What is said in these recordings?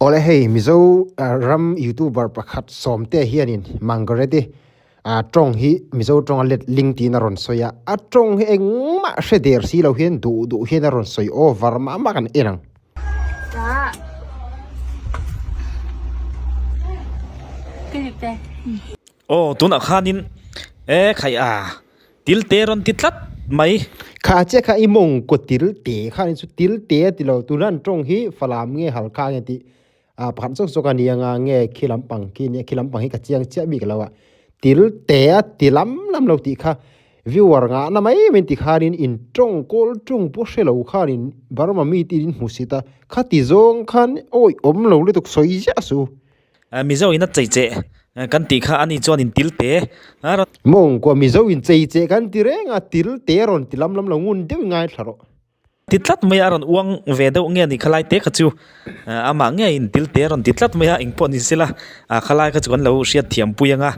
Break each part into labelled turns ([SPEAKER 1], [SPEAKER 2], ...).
[SPEAKER 1] Awle hei Mizo ram youtuber pakhat Sawmte hianin Mangareti tawng hi Mizo tawnga let ling tiin a rawn sawi a, a tawng hi engmah hre der si lo hian duh duh hian a rawn sawi over mah mah kan en ang.
[SPEAKER 2] Aw tunah khanin e khai a til te rawn ti tlat mai.
[SPEAKER 1] Kha chiah kha i mawng kaw til te kha ni chu til te a ti lo tuna an tawng hi Falam nge Halkha nge tih ah pakhat zawk zawk a ni anga nge khi lampang khi nia khi lampang hi ka chiang chiah bik lo a til te a ti lam lam lo tih kha viewer ngah na mai mai ti khanin in tawng kawl tung pawh hre lo khanin Burma mi te in hmu sit a khati zawng khan awi awm lo lutuk sawi ziah su.
[SPEAKER 2] Mizo in a chei che kan tih kha ani chuan in til te a rawn.
[SPEAKER 1] Mawngkua Mizo in chei che kan ti reng a, til te a rawn ti lam lam lo ngun deuh in ngaithla rawh.
[SPEAKER 2] Ti tlat mai a rawn uang ve deuh nge ni khalai te kha chu amah nge in til te a rawn ti tlat mai a, engpawh ni sela khalai kha chu kan lo hriat thiam pui ang a,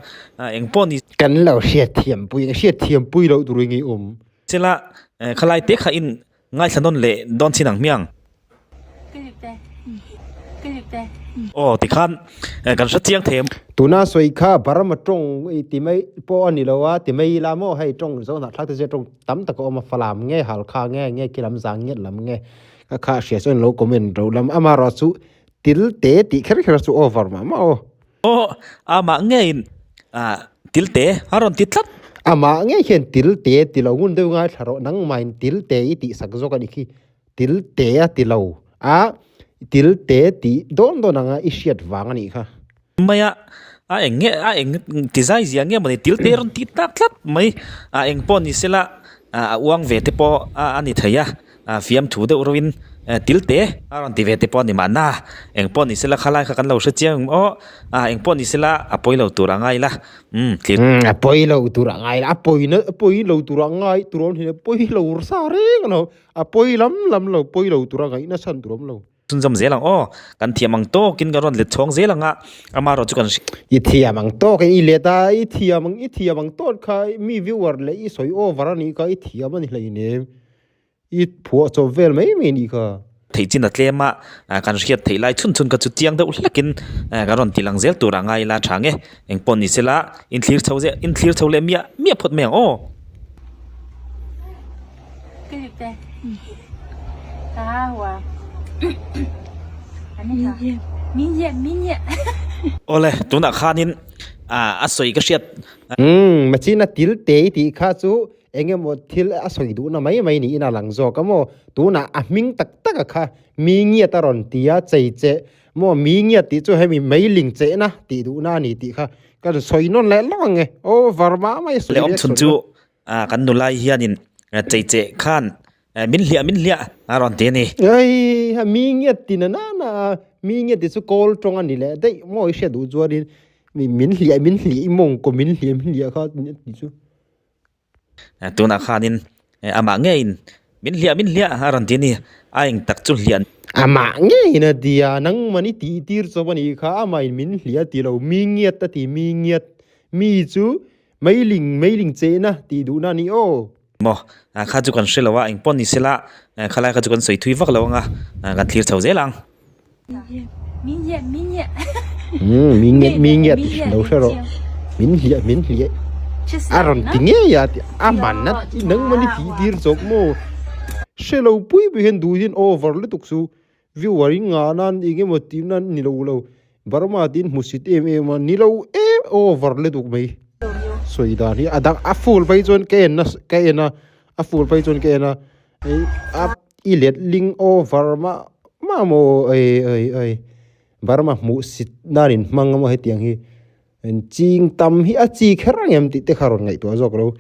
[SPEAKER 2] engpawh ni.
[SPEAKER 1] Kan lo hriat thiam pui ang, hriat thiam pui loh tur in i awm.
[SPEAKER 2] Sela khalai te kha in Ngaithla nawn leh dawn chin ang hmiang. Aw tikhan kan hre chiang thei a.
[SPEAKER 1] Tuna sawi kha Burma tawng i ti mai pawh a ni lo a, ti mai ila maw hei tawng Zohnah thlak te chu tawng tam tak a awm a, Falam nge Halkha nge nge khi lam zang ngiat lam nge ka kha hria chuan lo comment ro lam amaherawh chu til te tih kher kher chu over mah mah aw.
[SPEAKER 2] Aw amah ngeiin til te a rawn ti tlat.
[SPEAKER 1] Amah ngei hian til te ti lo ngun deuh ngaithla rawh nangmahin til te i tihsak zawk a nih khi. Til te a ti lo a, til te tih dawn dawn anga i hriat vang a nih kha.
[SPEAKER 2] Mai a, a eng nge a eng ti zai zia nge mawni til te rawn ti tak tlat mai. A eng pawh ni sela a uang ve te pawh a ni thei a. Fiamthu deuh rawhin til te a rawn ti ve te pawh a ni mahna eng pawh ni sela khalai kha kan lo hre chiang aw a eng pawh ni sela a pawi lo tur a ngai la umm thlir
[SPEAKER 1] A pawi lo tur a ngai la a pawi na a pawi lo tur a ngai tur awm thin a pawi lo sa reng a lo a pawi lam lam lo pawi lo tur a ngaih nasa tur awm lo.
[SPEAKER 2] Chhunzawm zel ang aw kan thiam ang tawkin kan rawn let chhawng zel ang a amaherawh chu kan
[SPEAKER 1] I thiam ang tawkin i let a i thiam ang i thiam ang tawt kha mi viewer leh i sawi over a nih kha i thiam a ni hleinem. I phuah chawp vel mai mai nih kha.
[SPEAKER 2] Theih chin a tlem a, kan hriat theih lai chhun chhun kha chu chiang deuh hlekin kan rawn ti lang zel tur a ngai ila tha nge. Engpawh ni sela inthlir chho zel inthlir chho leh miah miah phawt mai ang aw. Awle tunah khanin a sawi ka hriat.
[SPEAKER 1] Umm machine a til te i tih kha chu Eng emaw thil a sawi duhna mai mai niin a lang zawk a maw? Tunah a hming tak tak a kha mi ngiat a rawn ti a, chei che maw mi ngiat tih chu hemi meiling chehna tih duhna a ni tih kha ka rawn sawi nawn leh lawk ang e. Aw Varma mai sawi
[SPEAKER 2] Leh awm chhun chu kan nulai hianin chei che khan min hliah min hliah a rawn ti a ni.
[SPEAKER 1] Ei ha mi ngiat ti na na a, mi ngiat tih chu kawl tawng a ni leh daih maw i hriat duh chuanin min hliah min hliah i mawngkaw min hliah min hliah kha tih chu.
[SPEAKER 2] Tunah khanin amah ngeiin min hliah min hliah a rawn ti a ni. A eng tak chu hliah.
[SPEAKER 1] Amah ngeiin a ti a, nangmahni tih tir chawp a nih kha, amahin min hliah a ti lo, mi ngiat a ti, mi ngiat, mi chu meiling, meiling chehna tih duhna a ni aw.
[SPEAKER 2] Maw, kha chu kan hre lo a, engpawh ni sela khalai kha chu kan sawi thui vak lo ang a, kan thlir chho zel ang.
[SPEAKER 1] Mi ngiat, mi ngiat lo hre rawh. Min hliah, min hliah. A rawn ti ngei a, a man a nangmahni tih tir zawk maw. Hre lo pui pui hian duh hian over lutuk chu viewer in ngah nan eng emaw tih nan ni lo lo. Burma tiin hmusit em em a, ni lo em over lutuk mai. Sawi dan hi a dang a full phei chuan ka en a ka en a, a full phei chuan ka en a. A i let ling over mah mah maw ei ei ei Burma hmuh sit nan in hmang a maw hetiang hi ching tam hi a chi kher ang em tih te kha rawn ngaihtuah zawk lo.